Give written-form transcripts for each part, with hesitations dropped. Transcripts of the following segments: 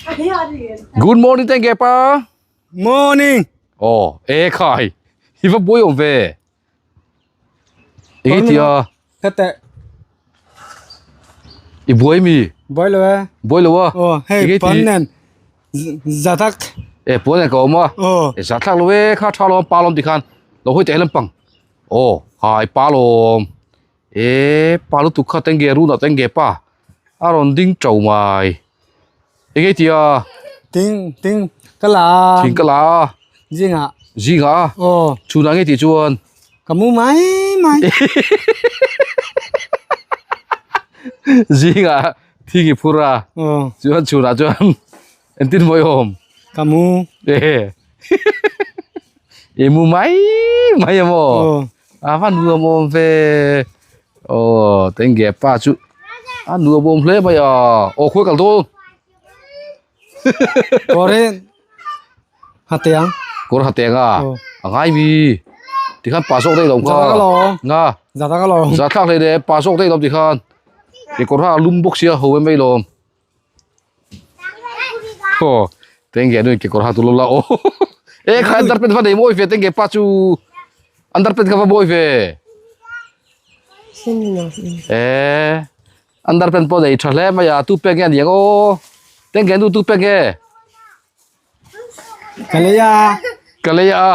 Good morning tengge pa. Morning. Oh, e khai. I va buai awm ve. Enge tia? Hete. I buai mi? Buai lo e. Buai lo a? Oh, hei pan nen. Zatak. E puan nen ka awm a. Oh. E zatak lo e kha tha lawm pa lawm tikhan. Lo hawi teh lampang. Oh, hai pa lawm. E pa lutuk kha tengge run ah tengge pa a rawn ding to mai enge tia ting ting ka la thing ka la a zingah zingah a aw chhunah nge tih chuan ka mu mai mai zingah thing i phur a aw chuan chhunah chuan engtin mawi awm ka mu e i mu mai mai a maw aw A va nuam awm ve aw tengge pa chu a nuam awm hle mai a aw khawi kal dawn kawr hi hatiang kawr hatiang a a ngai mi tikhan pa zawk daih lo kha nga za thlak hlei leh pa zawk daih lo tikhan kekawr ha a lum bawk sia ho em mai lawm. Aw tengge nu in kekawr ha tu lo la aw e kha underpant va nei mawi ve tengge pa chu underpant kha va mawi ve e underpant pawh nei tha hle mai a tu pek nge aniang aw tengge nu tu pek nge ka lei a ka lei a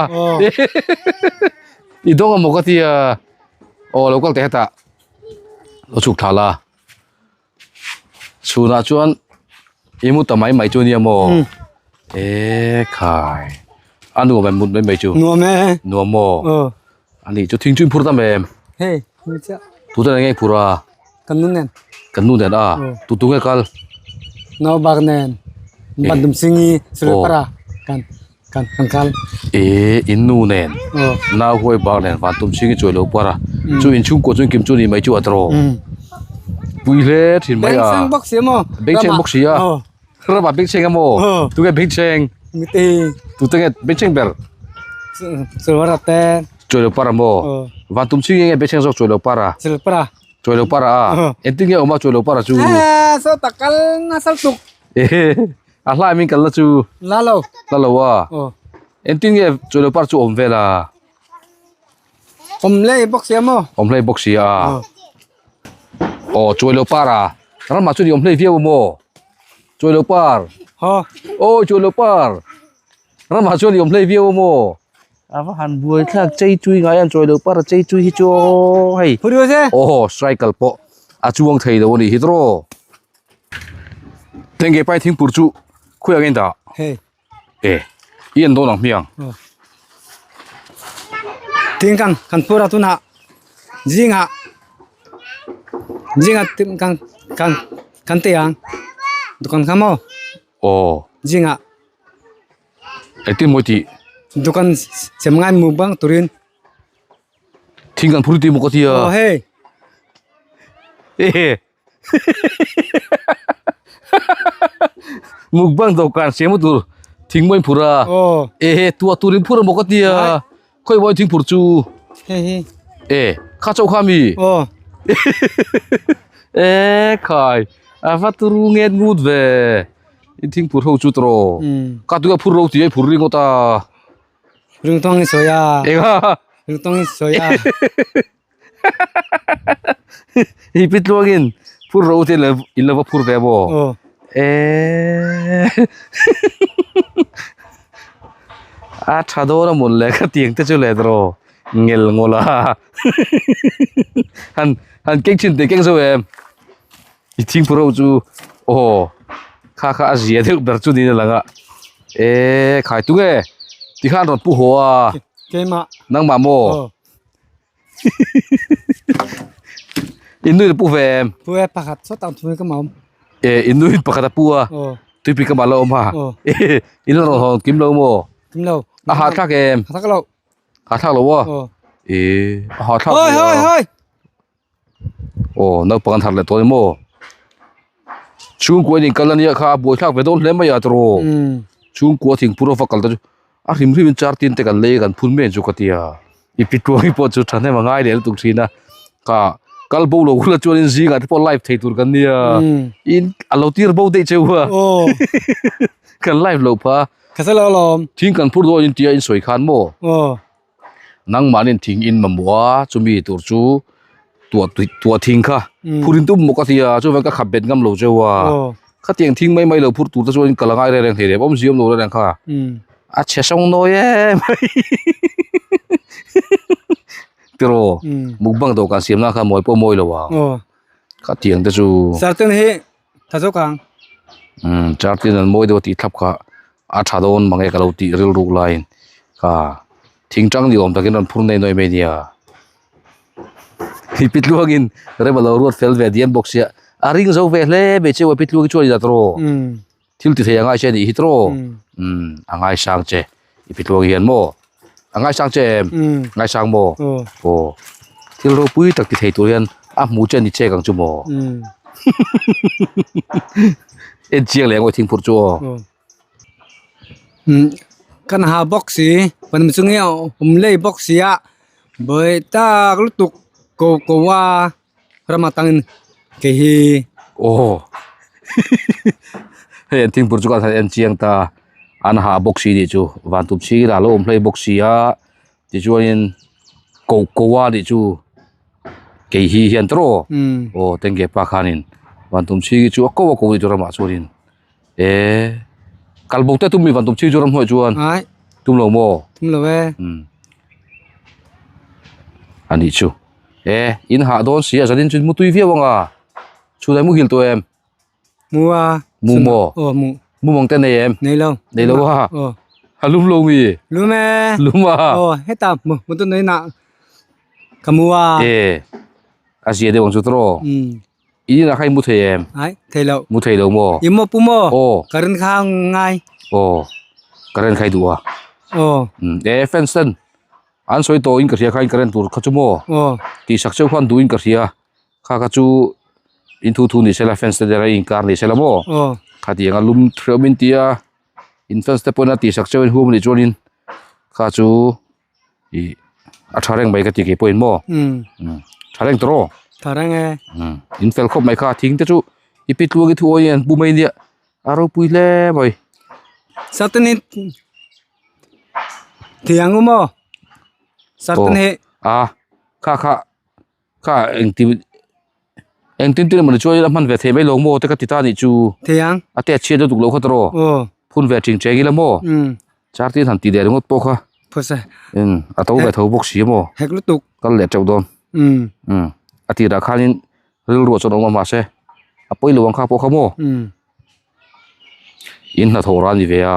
i dawng amaw ka tia aw lo kal teh hetah lo chhuk thla la. Chhunah chuan i mu ta mai mai chu nia maw? E khai a nuam em mut mai mai chu? Nuam e. Nuam maw? Aw. A nih chu thing chu in phur tam em? Hei ni chiah. Tu te nge phur a? Kan nu nen. Kan nu nen a? Tu tu nge kal? Nau bak nen. Bandum singi Sulpara kan Kan kan kal. E in nu nen nau huai bak nen van tum chhing i chuai lo par a chu in chhungkua chuan kim chu ni mai chu a tawrh pui hle thin mai a Bengchheng bawk si a maw Bengchheng bawk si a ramah bengchheng a maw tunge bengchheng tute nge bengchheng ber Chuai lo te chuai lo par a maw van tum chhing nge bengchheng zawk chuai lo par a chuai lo par a chuai lo par a engtin nge awm a chuai lo par a chu saw tak kal nasa lutuk A hlai min kalna chu la lo la lo a aw engtin nge chulo par chu awm vel a awm hlei bawk sia maw awm hlei bawk sia aw chulo par a ramah chuan i awm hlei viau a maw chulo par haw aw chulo par ramah chuan i awm hlei viau a maw a va han buai thlak chei chui ngai an chulo par a chei chui hi chu aw hei aw cycle pawh a chuang thei lo a nih hi tawh. Tengge pai thingpur chu khawi ang in dah hei e i en dawn ang hmiang ting kan kan pura tunah zingah zingah tin kan kan kan ti ang dukan kha maw aw zingah engtin maw i tih dukan sem ngai mu bang turin thing kan phur tih maw ka tia aw hei e. Mukbang dawhkan siam tur thing mawi phur a e tua tur in phur a maw ka tia khawi mawi thing phur chu e kha chauh kha mi e khai a va turu nget ngut ve in thing phur ho chu tawh ka tua phur ro tih a phur ringawt a ringtawng i sawi a enga ringtawng i sawi a. Hi pi tluangin phur ro te in lo va phur ve maw? Aw. Eee a tha dawn a mawn le ka tiang te chu le tawh ngel ngawl a han han keng chin teh keng zo em i thing phur ho chu aw kha kha a zia deuh ber chu niin a lang a eee khai tung e tikhan rawn pu haw a Keimah. Nangmah maw? Aw. In nuin a pu ve em? Pu e pakhat saw tang thui ka ma awm. E in nuin pakhat a pu a. Aw. Tuipui ka ma lo awm ha. Aw. In la rawn hawn kim lo maw? Kim lo. A ha thlak em? Ha thlak lo. Ha thlak lo a? Aw. E a ha thlak. Hoi hoi hoi. Aw naupang an harh leh tawh a ni maw? Chhungkua in inkal ania kha a buai thlak ve dawn hle mai a tawrh. Chhungkua thingpur a va kal te chu a hrim hrim in char tin te kan lei a kan phun mai ang chu ka ti a. I pi tluangi pawh chu thahnem a ngai leh lutuk thin a ka. Kal bo lo hula chuanin zingah te pawh live thei tur kan nia. In a lo tir bo daih cheu a. Kan live lo pha. Ka sa lo lawm. Thing kan phur dawn in tia in sawi khan maw? Aw. Nangmahnin thing in mamawh a, chumi tur chu tuah tuah thing kha phur in tum maw ka tia, chuvang ka khap bet ngam lo cheu a. Khatiang thing mai mai lo phur tur te chuan ka la ngai reng reng thei reng, awmzia awm lo reng reng kha. A chhe sawng nawi em mai. Tiraw mukbang dawhkan siam na kha mawi pawh mawi lo a. Khatiang te chu. Chartin hi tha zawk ang. Umm chartin an mawi deuh a tih thlap kha a tha dawn mange ka lo tih rilruk laiin kha thing tang ni awm takin rawn phur nei nuai mai nia. Hi pitluangin rem a lo ruat fel ve diam bawk sia a ring zo ve hle mai cheu a pitluang hi chuan in a tiraw. Thil ti thei a ngai che anih hi tiraw? Umm a ngaisang che i pitluang hian maw? A ngaisang che em? Ngaisang maw? Aw thil ropui tak ti thei tur hian a hmu che ni chek ang chu maw? En chiang leh ang aw thingphurh chu aw. Umm kan ha bawk si pan chu nge awm lei bawk sia bawi tak lutuk ko ko a. Rama tangin kei hi. Aw hei an thingpur chu ka han en chiang ta an ha bawk si nih chu van tum chhing a lo awm hlei bawk si a tichuanin ko ko a nih chu kei hi hian tawh aw tengge pa khanin van tum chhing hi chu a ko a ko nih chu ramah chuanin e kal bo te tum mi van tum chhing chu ram hnuaiah chuan tum lo maw tum lo e anih chu. E in hah dawn si a zanin chu mutui viau ang a chhunah muhil tawh em? Mu a. Mu maw? Aw mu. Mu mawng te nei em? Nei lo. Nei lo a? Aw. A lum lo mi? Lum e. Lum a. Aw heta mu mu tu nei na ka mu a. E a zia deuh ang chu tawh. Um. In inah kha i mu thei em? Ai thei lo. Mu thei lo maw? I maw pu maw? Aw. Current kha ngai. Aw current kha i duh a. Aw. Um e fans ten An sawi tawh in ka hria kha in current tur kha chu maw tih sak cheu khan duh in ka hria kha kha chu in thu thu ni sela fence te dera in kar ni sela maw khatiang a lum hreuh min tia in fence te pawhin a tih sak cheu in huam anih chuanin kha chu ih a tha reng mai ka ti kei pawhin maw tha reng tawh rawh tha reng e in fel khawp mai kha thing te chu i pi tluang i thu awih an pu mai nia a ropui hle mai. Saturday Thiang u maw? Sartan hi. A kha kha kha engti engtin tin emaw chuan a hman ve thei mai lo maw te ka ti ta nih chu. Thiang. A te a chhiat lutuk lo kha tawh rawh. Aw. Phun ve thing cheng ila maw? Um. Char tin han ti leh ringawt pawh kha. Phawsa. Um a to ve tho bawk si maw? Hek lutuk. Kal leh teuh dawn. Um. Um a tirah khanin rilru ah chuan a awm a mahse a pawi lo ang kha pawh kha maw? Um. In hnathawh ran ni ve a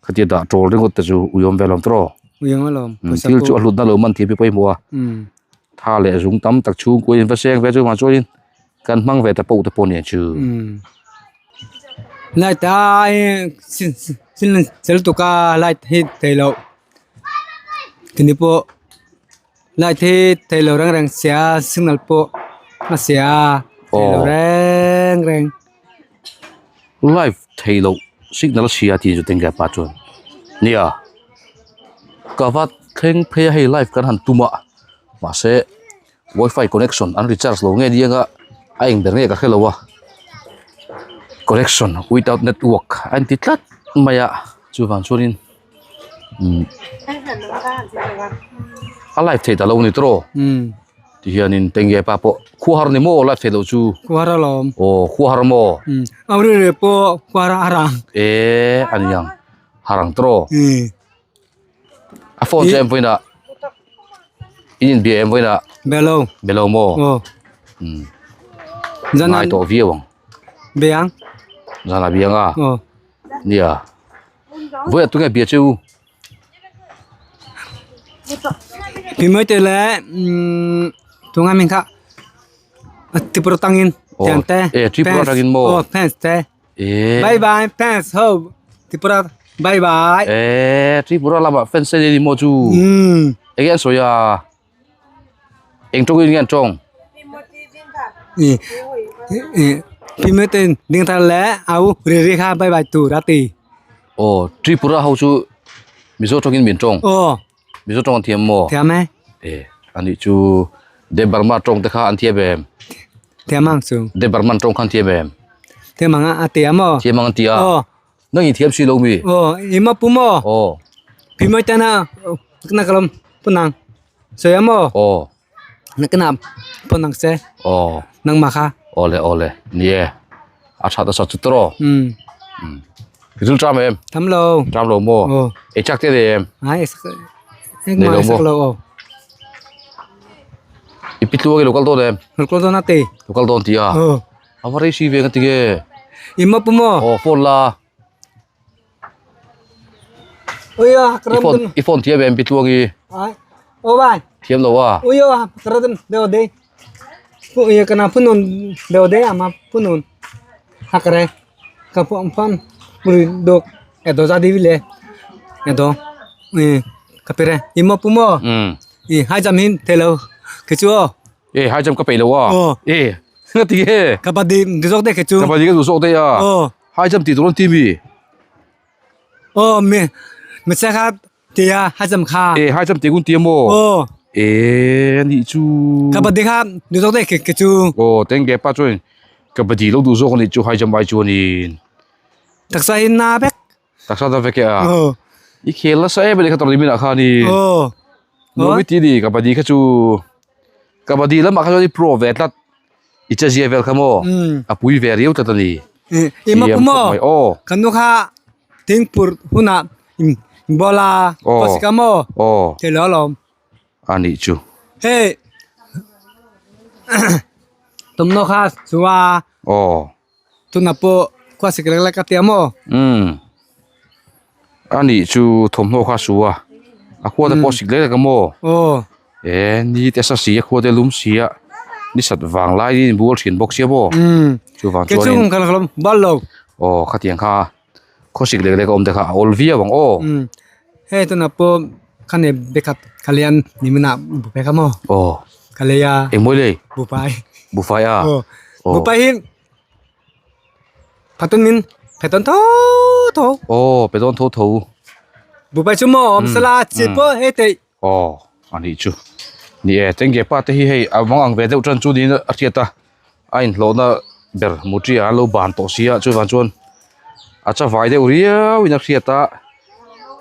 khatia dah tawl ringawt te chu uiawm vel awm tawh uiawm alawm thil chu a hlutna lo man tih pawimawh a tha leh zung tam tak chhungkua in va seng ve chu vang chuanin kan hmang ve ta pawh te pawh nen chu. Light a sel tuk a light hi thei loh tini pawh light hi thei lo reng reng sia signal pawh a sia thei lo reng reng. Live thei loh signal a chhia tih chu tengge pa chuan nia ka va thleng phei a hei live kan han tum a mahse wifi connection an recharge lo nge ni anga a eng ber nge ka hrelo a connection without network a inti tlat mai a chuvang chuanin umm a live thei ta lo a ni tawh ti hianin tenge pa pawh khuahar ni maw live thei loh chu khuahar alawm aw khuahar maw umm a ri ri pawh khuahar a rang e a ni ang harang tawh a phone chu em vawiinah in inbia em vawiinah be lo be lo maw aw umm ngai tawh viau ang be ang zanah be ang a aw nia vawiinah tunge bia chu. Pi mai te le tunga min kha Tripura tangin thian te e Tripura tangin maw aw fans te e bye bye fans ho Tripura bye bye e Tripura lama fans te ni maw chu enge an sawi a eng tawngin nge an tawng pi mai te ding thar le au ri ri kha bye bye tur a ti. Aw Tripura ho chu Mizo tawngin min tawng. Aw. Mizo tawng an thiam maw? Thiam e. E anih chu Debbarma tawng te kha an thiam em? Thiam ang chu. Debbarman tawng kha an thiam em? Thiam ang a ti a maw? Thiam ang an ti a. Aw. Nang i thiam si lo mi? Aw, i ma pu maw? Aw. Pi mai tana na kalam punang. Sawi a maw? Aw. Na kana punang se. Aw. Nang ma kha. Awle awle. Ni e. A tha ta sa chu tro. Um. Ril tram em? Tham lo. Tram lo maw? Aw. Ei chak te nei em? Ai sak. Eng ma sak lo aw. I pi tluang i lo kal dawn em? Lo kal dawn a ti. Lo kal dawn ti a. Aw. A va rei si ve nga ti nge? I ma pu maw? Aw phone la. Ui a kram dun. I phone thiam em pi tluang i? Ai. Aw bai. Thiam lo a. Ui a kram dun deu de. Pu ia kana punun deu de ama punun. Hakre. Ka pu ang phone puri dok e do za di le. E do. E ka pere. I ma pu maw? I hai jam hin thelo. Ke chu aw. E hai jam ka peih lo a. Aw. E nga ti nge? Kabaddi du zawk daih kha chu. Kabaddi ka duh zawk daih a. Aw. Hai jam tih tur an ti mi? Aw mi mi che kha ti a hai jam kha. E hai jam tih kun ti a maw? Aw. E anih chu. Kabaddi kha duh zawk daih kha chu. Aw tengge pa chuan kabaddi lo duh zawk anih chu hai jam ai chuanin. Taksa hi na vek. Taksa ta vek e a. Aw. I khel nasa em a ni kha tawrh nimin ah khanin. Aw. Nuam i ti ni kabaddi kha chu kabaddi lamah kha chuan i pro ve tlat i che zia vel kha maw a pui ve riau tlat a ni. I ma Thiam pu khawp maw mai aw. Kan nu kha thingpur hunah bola Aw. pasika maw Aw. thei lo alawm. A nih chu. Hei tumnaw kha chua. Aw. Tunah pawh khua sik lek lek a tia maw? Umm. A nih chu thawmhnaw kha a su a, a khua te pawh sik lek lek a maw? Aw. E ni te sa si a khua te lum si a, ni sat vang laiin bual thin bawk sia maw? Umm. Chuvang Kei chuanin. chu ka lo bal lo. Aw khatiang kha khaw sik lek lek a awm te kha a awl viau ang aw. Umm. Hei tunah pawh kha nei backup ka lian ni minah buhpai kha maw? Aw. Ka lei a. Engmawi lei? Buhpai. Buhfai a? Aw. Buhpai hi phaton min pe tawn tho tho. Aw pe dawn tho tho. Buhpai chu maw awm sela chi pawh hei theih. Aw a nih chu. Ni e tengge pa te hi hei a vang ang ve deuh tan chu niin a hriat a. A inhlawhna ber mutri ah an lo ban tawh si a chuvang chuan a chavai deuh riau in a hriat a.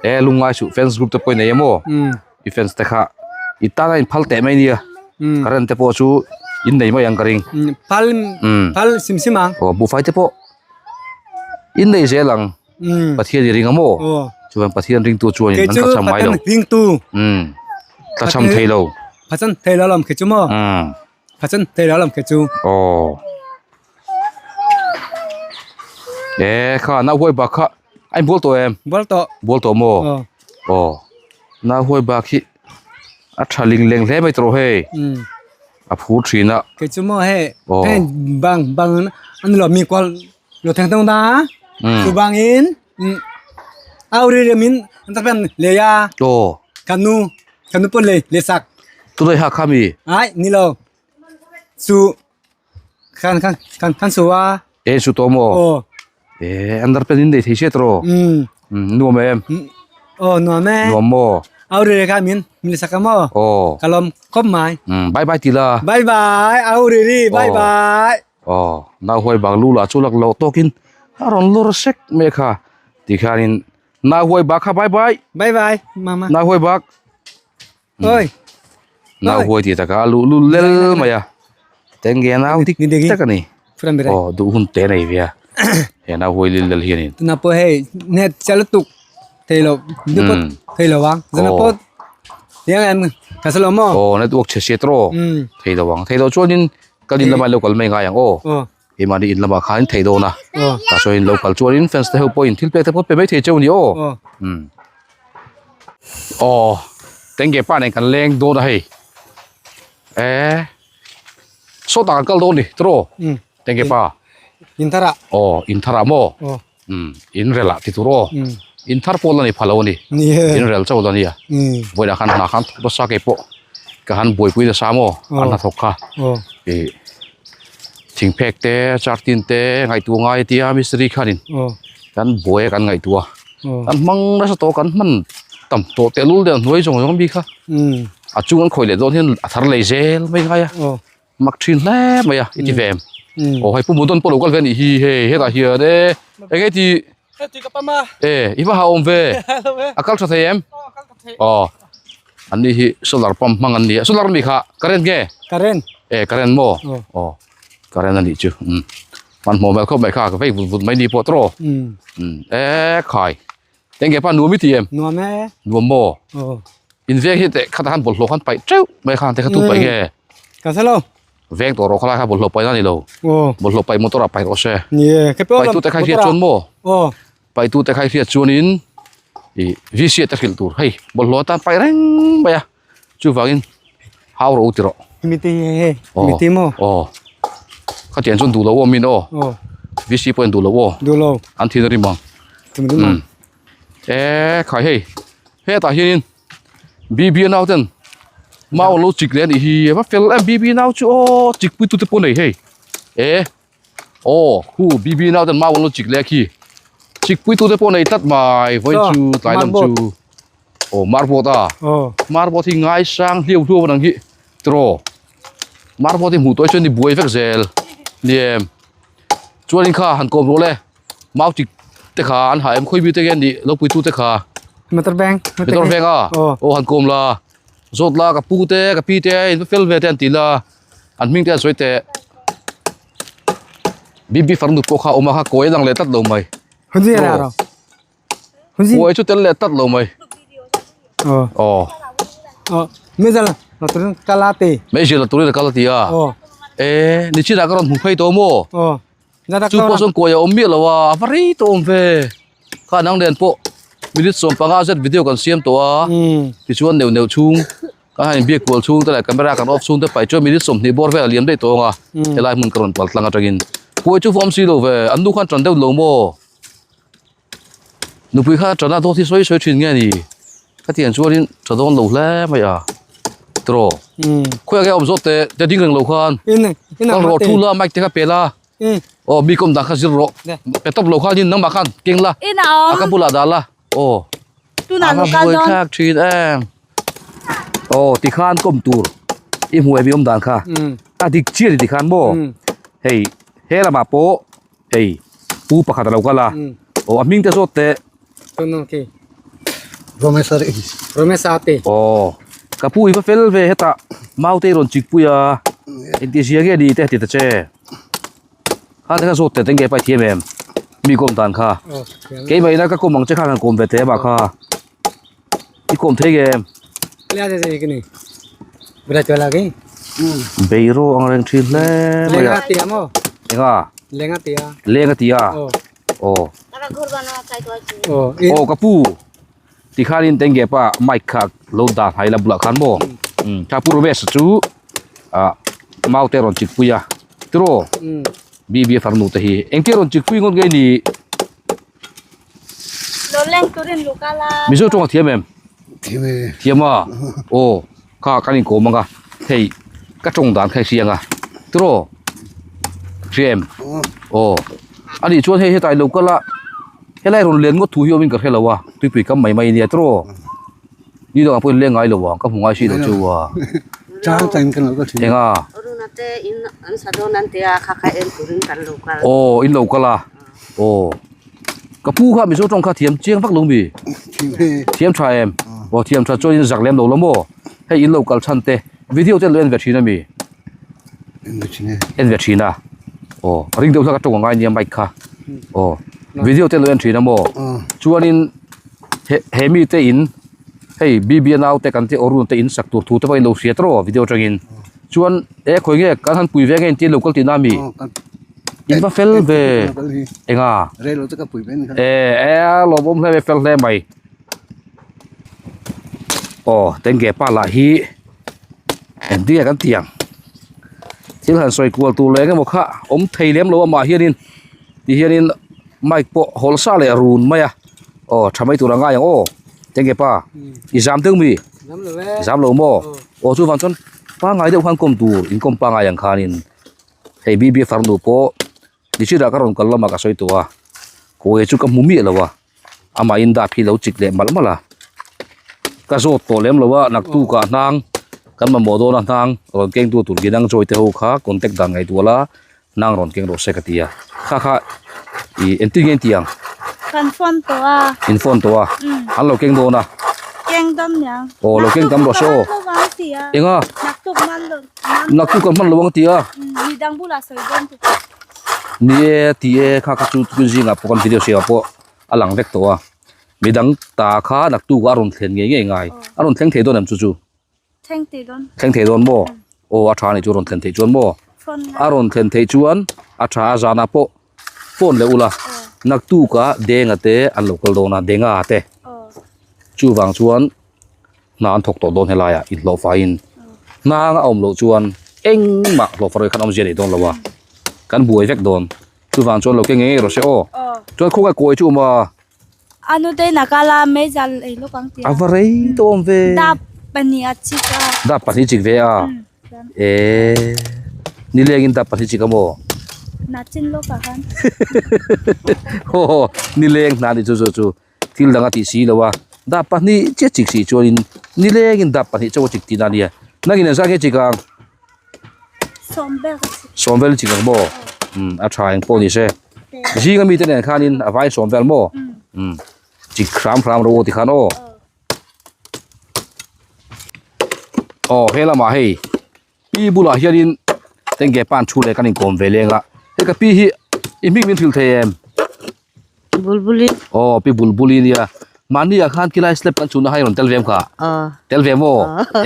E lungngai suh fans group te pawh i nei em aw. I fans te kha i tan a inphal teh mai nia current te pawh chu in nei mai ang ka ring phal phal sim sim ang aw buhfai te pawh in nei zel ang Pathian i ring a maw chuan Pathian ringtu chuan an tla cham mai lo ringtu tla cham thei lo Pathian thei lo lam khi chu maw Pathian thei lo lam khi chu aw e kha na huai bak kha a inbual tawh em bual tawh bual tawh maw aw na huai bak hi a tha ling leng hle mai tawh hei a phur thin a kei chu maw hei hei bang bang an lo mi kual lo theng theng ta chu bang in au ri ri min an tak pen le ya aw kan nu kan nu pon le le sak tunai ha kha mi ai ni lo chu Khan khan khan khan su a. E su to maw? Aw. E under pen in nei thei sia tawh. Um. Nuam em? Aw nuam e. Nuam maw? Au ri kha min min sak a maw? Aw. Ka lawm khawp mai. Um bye bye ti la. Bye bye au ri ri bye bye. Aw nau huai bang lu lah chu lak loh tawkin a rawn lawr sek mai kha tikhianin nau huai bak kha bye bye. Bye bye mama. Nau huai bak. Oi. Nau huai tih takah a luh lul lel mai a. Tenge nau dik tak a ni. Aw duh hun te nei ve a. He nau huai lil lel hianin. Tuna pawh hei net chiah lutuk thei lo duh pawh thei lo ang. Zana pawh tiang em ka hre lo maw. Aw network chhe sia tawh thei lo ang. Thei lo chuanin kan in lamah lo kal mai ngai ang aw. Keimahni in lamah khan thei dawn a. Tah chuan lo kal chuanin fans te ho pawhin thil pek te pawh pe mai thei cheu a ni aw. Aw tengge pa nen kan leng dawn a hei. E sawtah kan kal dawn ni tiraw tengge pa. In tharah. Aw in tharah maw. In relah ti tur aw. In thar pawh la ni pha lo a ni. In rel chauh la nia. Vawiinah khan hna khan thawk nasa keipawh ka han buaipui nasa maw an hnathawk kha. Ih thingphek te chartin te ngaihtuah ngai a tia mistiri khanin kan buai a kan ngaihtuah a. Kan hmang nasa tawh kan hman tam tawh tehlul deuh hnuai zawng zawng mi kha. A chung an khawi leh dawn hian a thar lei zel mai ngai a mak thin hle mai a i ti ve em aw hei pu Mudon pawh lo kal ve a nih hi hei hetah hian e eng nge tih e i va hauhawm ve a kal tha thei em aw an ni hi solar pump hmang an ni a solar mi kha current nge current e current maw aw current a nih chu hmanhmawh hmel khawp mai kha ka vei vut vut mai ni pawh tawh e khai. Enge pa nuam i ti em? Nuam e. Nuam maw? Aw. In veng hi teh khatah khan bawlhhlawh khan paih teuh mai khan te kha tu paih nge? Ka hre lo. Veng tawh rawh khalai kha bawlhhlawh paih na ni lo. Aw. Bawlhhlawh paih motor ah paih rawh se. Ni e. Ka pawh Paih tu te kha i hriat chuan maw? Aw. Paih tu te kha i hriat chuanin i VC te hrilh tur hei bawlhhlawh atan paih reng mai a chuvangin hau rawh u ti rawh. Miti hei hei miti maw? Aw. Khatiang chuan duh lo awm in aw. Aw. VC pawhin duh lo aw. Duh lo. An thin a rim ang. Thin a rim ang. E khai hei hetah hianin BB nau ten mau lo chik leh a nih hi a va fel em BB nau chu aw chik pui tute pawh nei hei e aw khu BB nau ten mau an lo chik leh a khi chik pui tute pawh nei tlat mai vawiin chu tlai lam chu aw marbot a marbot hi ngaisang hliau hliau ang hi tiraw marbot hi hmuh tawh hi chuan i buai vek zel ni em chuanin kha han kawm rawh le. Mau tik te kha an ha em khawi mi te nge nih lo pui tu te kha Motor bank motor bank a aw han kawm la zawt la ka pu te ka pi te in va fel ve te an ti la an hming te an sawi teh BB farnu pawh kha awm a kha kawi a dang leh tlat lo mai kawi chu tel leh tlat lo mai aw meizial la turin a kal a ti a e nichinah ka rawn hmu phei tawh maw. Chu pawh chuan kawi a awm miah lo a, a va rei tawh awm ve. Kha nang nen pawh minute 15 zet video kan siam tawh a, tichuan neuh neuh chhung kan han inbiak kual chhung te leh camera kan off chhung te paih chuan minute 20 bawr vel a liam daih tawh ang a, helai hmun ka rawn pal tlang atangin. Kawi chu va awm si lo ve, an nu khan tan deuh lo maw? Nupui kha tana dawt hi sawi sawi thin nge ni? Khatiang chuanin tha dawn lo hle mai a tiraw khawiah nge awm zawt teh te ding reng lo khan kal rawh thu la mic te kha pe la aw mi kawm dan kha zir rawh pe tawp lo khanin nangmah khan keng la a ka bulah dah la aw a va buai thlak thin em aw tikhan kawm tur i hmu em i awm dan kha a dik chiah a ni tikhan maw hei he lamah pawh. Hei pu pakhat a lo kal a aw a hming te zawt teh. Aw ka pu i va fel ve hetah mau te i rawn chik pui a engti zia nge ni te ti ta che kha te kha zawt teh enge pai thiam em mi kawm dan kha keimah ina ka kawm ang che khan han kawm ve teh amah kha i kawm thei nge em. Beiraw ang reng thin hle mai a enga leng a ti a aw aw ka pu tikhanin tenge pa mic kha lo dah hnai la bulah khan maw kha pu Ramesh chu ah mau te rawn chikpui a tiraw BB farnu te hi engtia rawn chikpui ngawt nge ni. Mizo tawng a thiam em? Thiam e. Thiam a? Aw, kha kan inkawm ang a, hei ka tawng dan kha i hria ang a, tiraw? Hria em? Aw, a nih chuan hei hetah i lo kal a, helai rawn len ngawt thu hi awmin ka hre lo a, tuipui kam mai mai ania tiraw? Ni dangah pawhin leng ngai lo ang, ka hmu ngai si lo chu a. Chang changin kan lo kal thin. Enga? Aruna te in an sa dawn an tia kha kha en turin kan lo kal. Aw, in lo kal a. Aw. Ka pu kha Mizo tawng kha thiam chiang vak lo mi? Thiam tha em? Aw thiam tha chuan in zak lem lo la maw? Hei in lo kal chhan te video te an lo en ve thin a mi? En ve thin e. En ve thin a. Aw ring deuh hlak a tawng a ngai nia mic kha. Aw video te an lo en thin a maw? Chuanin he he mi te in hei BB nau te kan tih Arun te in sak tur thu te pawh in lo hria tawh video atangin. Chuan e khawi nge kan han pui ve nge inti lo kal tihna a mi? In va fel ve enga e e lawmawm hle mai fel hle mai aw tenge pa lah hi engtin nge kan tih ang thil han sawi kual tur leh engemaw kha awm thei lem lo amah hianin ti hianin mic pawh hawl sa leh run mai a aw tha mai tur a ngai ang aw tenge pa i zam deuh mi zam lo maw aw chuvang chuan pangngai deuh khan kawm tur inkawm pangngai ang khanin. Hei BB farnu pawh nichirah ka rawn kal lamah ka sawi tawh a, kawi chu ka hmu miah lo a, amah in dap hi lo chik leh malh malh a, ka zawt tawh lem lo a naktukah hnang. Kan mamawh dawn a hnang rawn keng tu tur ginang joy te ho kha contact dan ngaihtuah la hnang rawn keng rawh se ka ti a. Kha kha ih engtin nge in tih ang? Kan phone tawh a. In phone tawh a? An lo keng dawn a. Keng dawn niang. Aw lo keng tam rawh se aw. Naktuk man lo ang ti a. Enga? Naktuk man lo. Naktuk kan hman lo ang ti a. Midang bulah sawi dawn tu. Ni e ti e kha kha chu tukin zingah pawh kan video siamah pawh a lang vek tawh a. Midang ta kha naktuk a rawn thlen ngei ngei ngai. A rawn thleng thei dawn em chu chu? Thleng thei dawn. Thleng thei dawn maw? Aw a tha a nih chu rawn thlen theih chuan maw? A rawn thlen theih chuan a tha a zanah pawh phone leh ula naktuk a denga te an lo kal dawn a denga te. Chuvang chuan hna an thawk tawh dawn helai ah inhlawh faiin hnang a awm loh chuan engmah hlawh far khan awmzia nei dawn lo a kan buai vek dawn chuvang chuan lo keng ngei ngei rawh se aw chuan khawngaih kawi chu awm a. A nute in a kal a mei zal ei lawk ang tia. A va rei tawh awm ve. Dap pahnih a chik a. Dap pahnih chik ve a. Eee nileng in dap pahnih chik a maw? Na chin lawk ah khan. Haw haw nileng hna ni chu chu chu thil dang a tih si lo a dap pahnih chiah chik si chuan in nileng in dap pahnih chauh a chik tihna a nia. Nangin engzah nge chik ang? Sawm vel ka chik. Sawm vel chik ang maw? Umm a tha eng pawh ni se. Zing ami te nen khanin a vai sawm vel maw? Umm chik hram hram rawh aw tikhan aw. Aw he lamah hei pi bulah hianin tengge pan thu leh kan inkawm ve leng a. Hei ka pi hi i hming min hrilh thei em? Bulbuli. Aw pi bulbuli nia. Mahni ah khan khilai slab kan chhunna kha i rawn tel ve em kha? Aw. Tel ve maw?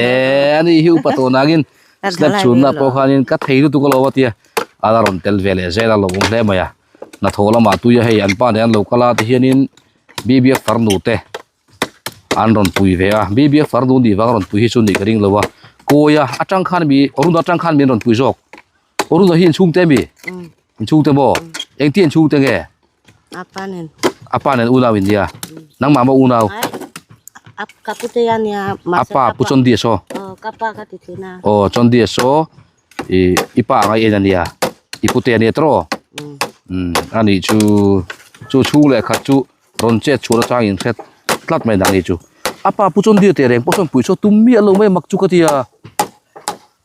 Eh ani hi upa tawh nangin slab chhunna pawh khanin ka thei lutuk alawm a tia. A la rawn tel ve leh zel a lo awm hle mai a. Hnathawh lamah tui a hei an pa nen an lo kal a tihianin BBF farnu te an rawn pui ve a BBF farnu nih vang a rawn pui hi chu nih ka ring lo a. Kawia atang khan mi Arun atang khan min rawn pui zawk. Arun hi inchhungte ami? Inchhungte maw? Engtia inchhungte nge? Apa nen. Apa nen unau in nia. Nangmah maw unau? Ka pute a nia. Apa pu Chondi saw. Aw ka pa ka ti thin a. Aw Chondi saw i i pa anga en a nia. I pute a nia tawh. Um ani chu chu chhung leh khat chu rawn chet chhuah atang in hret tlat mai nang ni chu. Apa pu Chondi teh reng pawh sawn pui saw tum miah lo mai mak chu ka ti a.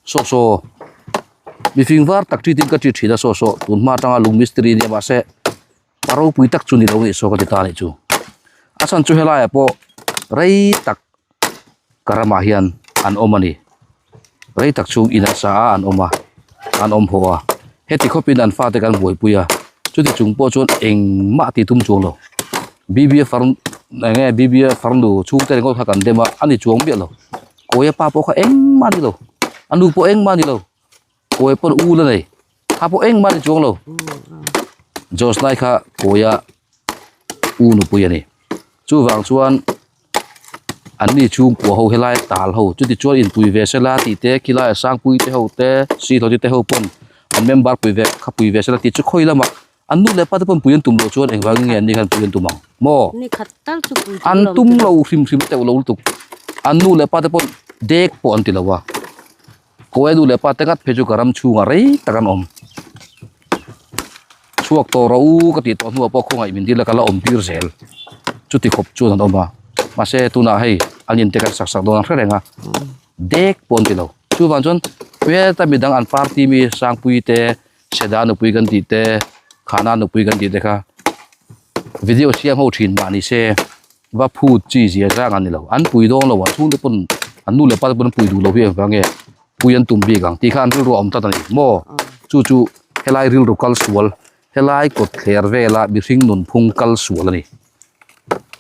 Saw saw mifing var tak ṭitin ka ṭi ṭhin a saw saw tun hma aṭanga lung mistiri nia mahse pa ropui tak chu ni lo nih saw ka ti ta anih chu a chhan chu helaiah pawh rei tak ka ramah hian an awm a ni rei tak chhung in a sa a an awm a an awm haw a heti khawpin an fate kan buaipui a chuti chung pawh chuan engmah tih tum chuang lo B_B_A far eng nge B_B_A farnu chhungte ringawt kha kan dem a ani chuang miah lo. Kawia pa pawh kha engmah a ni lo a nu pawh engmah a ni lo kawia pawn ul a nei kha pawh engmah a ni chuang lo Josh lai kha kawia u nupui a ni chuvang chuan an ni chhungkua ho helai tal ho chuti chuan inpui ve sela tih te khilai a sangpui te ho te sihlote te ho pawn an member pui ve kha pui ve sela tih chu khawi lamah An nu leh pa te pawn pui an tum loh chuan engvangin nge an ni khan pui an tum ang maw? An tum lo hrim hrim teuh lo lutuk. An nu leh pa te pawn dek pawh an ti lo a. Kawia nu leh pa te ngat phei chu ka ram chhungah rei tak an awm. Chhuak tawh rawh u ka tih tawh hnuah pawh khawngaih min dil a ka la awm tir zel. Chuti khawp chuan an awm a. Mahse tunah hei an inte kan sak sak dawn ang hre reng a. Dek pawh an ti lo. Chuvang chuan heta midang an party mi Sangpuii te Seda nupui kan tih te Khana nupui kan tih te kha video siam ho thin mah ni se va phut chi zia zang an ni lo an pui dawn lo a chhungte pawn an nu leh pa te pawn an pui duh lo hi engvang nge pui an tum bik ang tih kha an rilru a awm tlat a ni maw chu chu helai rilru kal sual helai kawt thler vela mihring nunphung kal sual a ni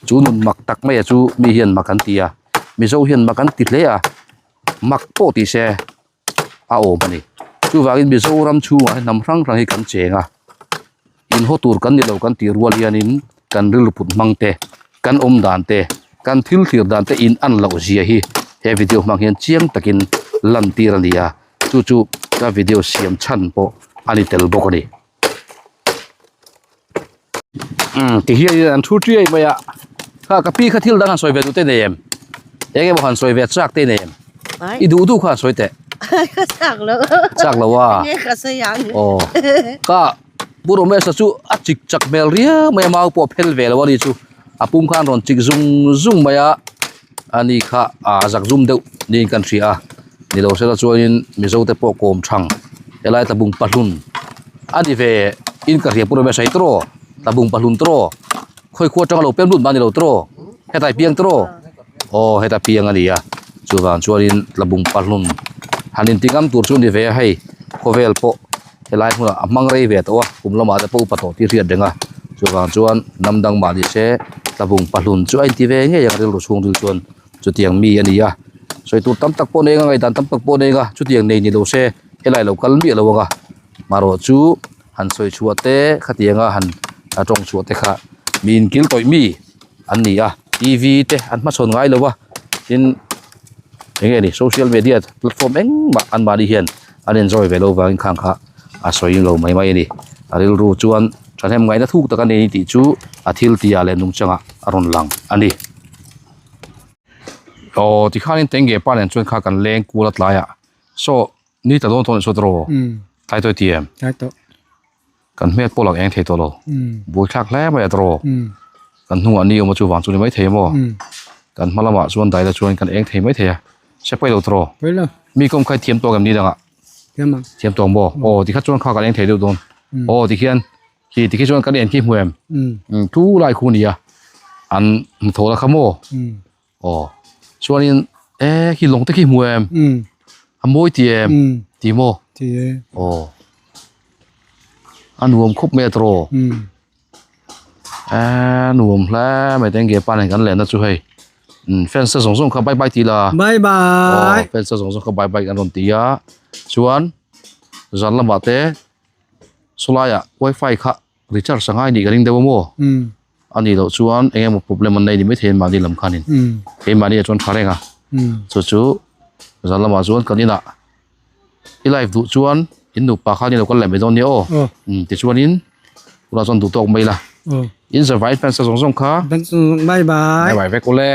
chu nun mak tak mai a chu mi hian mak an ti a mizo hian mak an ti hle a mak pawh ti se. a awm a ni chuvangin Mizoram chhungah hian hnam hrang hrang hi kan cheng a in haw tur kan ni lo kan tih rual hianin kan rilru put hmang te kan awm dan te kan thil thlir dan te in an loh zia hi he video hmang hian chiang takin lan tir a ni a chu chu ka video siam chhan pawh a ni tel bawk a ni umm ti hian an thu tiai mai a kha ka pi kha thil dang han sawi ve duh te nei em eng emaw han sawi ve chak te nei em i duh duh kha han sawi teh ka chak lo chak lo a nge ka sawi ang aw ka pu Ramesh-a chu a chik chak hmel riau mai a mau pawh a phel ve lo a ni chu a pum khan rawn chik zung zung mai a ani kha a zak zum deuh niin kan hria a. Ni lo sela chuanin Mizo te pawh kawm thang helai tlabung pahlun a ni ve in ka hria pawh a sawi tawh tlabung pahlun tawh khawi khua atanga lo pem lut mah a ni lo tawh hetlai piang tawh aw heta piang a ni a chuvang chuanin tlabung pahlun han inti ngam tur chu a ni ve a hei khawvel pawh helai hmunah a hmang rei ve tawh a kum lamah te pawh upa tawh tih hriat reng a chuvang chuan hnam dang mah ni se tlabung pahlun chu a inti ve ngei ang rilru chhungril chuan. Chutiang mi a ni a, sawi tur tam tak pawh nei anga ngaihdan tam tak pawh nei anga chutiang nei ni lo se helai lo kal miah lo anga marawh chu han sawi chhuah te khatianga han tawng chhuah te kha mi inkil tawih mi an ni a T V te an hmachhawn ngai lo a tin eng nge ni social media platform engmah an mahni hian an enjoy ve lo vangin khang kha a sawi lo mai mai a ni a rilru chuan thahnem ngaihna thuk tak a nei tih chu a thil tih ah leh nungchangah a rawn lang a ni. Aw tikhanin tenge pa nen chuan kha kan leng kual a tlaiah saw ni tla dawn tawh anih saw tawh rawh tlai tawh i ti em tlai tawh kan hmel pawh lang eng thei tawh lo buaithlak hle mai a tawh rawh kan hnungah ni awm a chuvang chu ni maithei maw kan hma lamah chuan daila chuan kan eng thei maithei a se pawi lo tawh rawh pawi lo mi kawm kha i thiam tawk em ni dangah thiam ang thiam tawk maw aw tikha chuan kha kan eng thei deuh dawn aw tikhian Khi tikhi chuan kan en khi hmu em? Umm thu lai khu nia an hmu tho la kha maw? Aw chuanin e khi lawng te khi hmu em? A mawi ti em? Ti maw? Ti e. Aw a nuam khawp mai a tawh. A nuam hle mai te nge pa nen kan lenna chu hei. Umm fans te zawng zawng kha bye bye ti la. Bye bye. Aw fans te zawng zawng kha bye bye an rawn ti a chuan zan lamah te. Sawlaiah wifi kha recharge a ngai nih ka ring deuh a maw? A nih loh chuan eng emaw problem an nei ni maithei mahni lam khanin keimahni ah chuan tha reng a chu chu zan lamah chuan kan inah i live duh chuan in nupa khan i lo kal leh mai dawn nia aw tichuanin tunah chuan duh tawk mai la in survive fans te zawng zawng kha bye bye bye bye vek ule.